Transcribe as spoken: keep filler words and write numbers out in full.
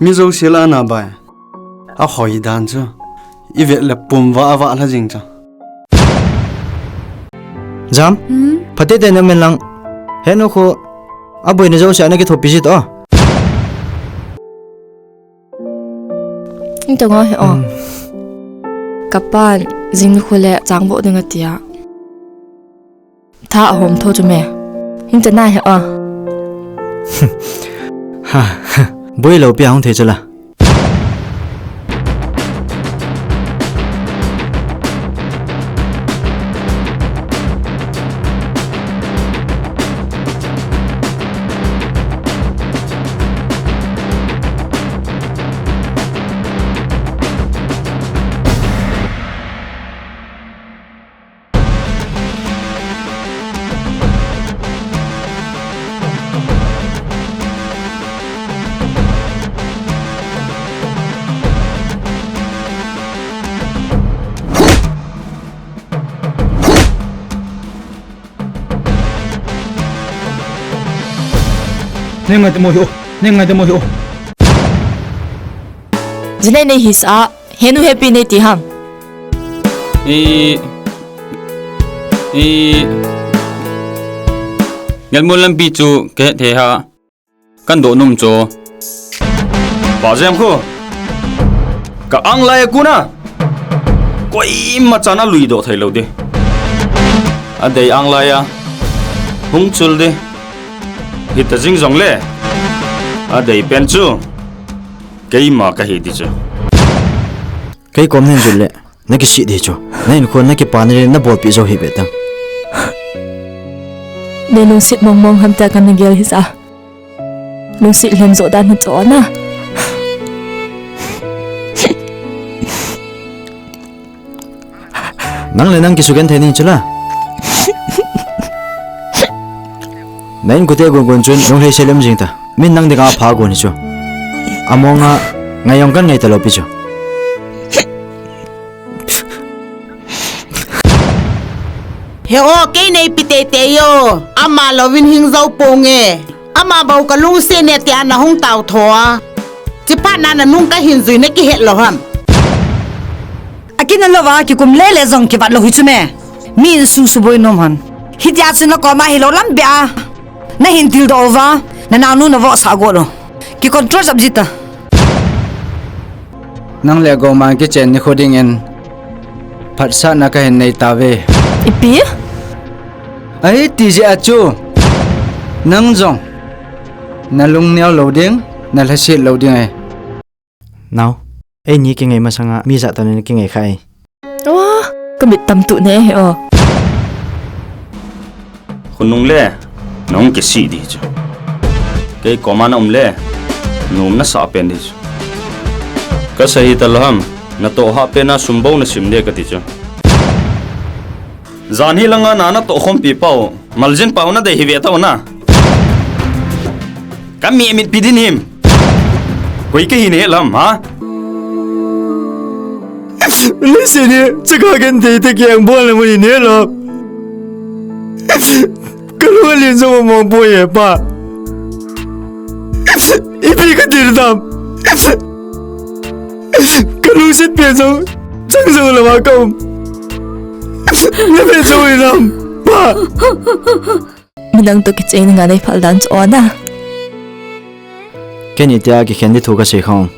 Mi jouse lah a na bai. Ahoi dan chu. I vet le pum vah a vah lha jing chu. Jam? Hmm? Phatecha in um in lang. Henu khu aboina jouse a na kithopi ji to. Hung tong o, he o. Hmm. Kapan jing nikho le chang vo ding ati a. Tha ahom tho chu me. Hung tong nai he o. Ha, ha. Boi lo pi a hung thei chu la. Nei ngai te mo hi o. Nei ngai te mo hi o. Jinei nei hi sa, henu hepi nei ti ham. I, i, Ngelmun lampi chu ka het thei ha. Kan doh nom chu. Pa Jem khu. Ka ang lai a kuna. Koima chan a lui doh thei lo di. A dei ang lai a. Hung chul di. Hita jing jong le. A dei pen chu. Keima ka hi di chu. Kei kom nen jul le. Na kisih di chu. Na inkhon na kipa na le na bolpi jo hi be tang. Ne lungset mong mong ham ta kan na gel hi sa. Lungset lhem jo dan hi cho na. Nang le nang kisugen thei ning chu la. Na in kute gun gun chun nung hei selem jing ta. Min nang ding a pha gun hi chu. Among a ngai jong kan ngai ta lo pi chu. He o, kei nei pi teitei o. Ama louvin hing jou ponge. Ama bou ka lungset ne tia na hung tao tho a. Chiphat na na nung ka hin jui na kihet lou ham. Akin a lou va kikum lele jong kivat lou hi chu me. Mi insung suboi nom han. Hitia chu na koma hilou lam bia. Na hin til doh uva, na naonu na vohsah got u. Ki control jap ji ta. Nang le Goma kichen nikho dingin phatsahna ka hin nei tave. Ipi? Ahi ti jeh a chu. Nang jong. Na lungneo lou ding, na lhaset lou ding ahi. Nao, eini kingai masanga mi jat toh na kingai kha e. Wa, ka mit tam tu ne he o. Khonung le, nahung kisih di chu. Kei koma na um le, nom na sah pen di chu. Ka sei hi ta lou ham, natoh hah pen a sum bou na sim de kati chu. Jan hi langa na natoh khompi pau, maljin pau na dei hi ve tau na. Ka mi mit pi din him. Koi ka hi ne lam, ha? Leiset hi, chaka kan thei te keng bol le mo hi ne lam. Ka lung lin jong mong poi e pa. Ipi ka ti tam. Ka lungset pen jong, chang jong lou a ka um. Na pen jong i lam, pa. Midang toh kicheng nga nei phal dan chu o na. Kei ni tia kikhen di thu ka sei khong.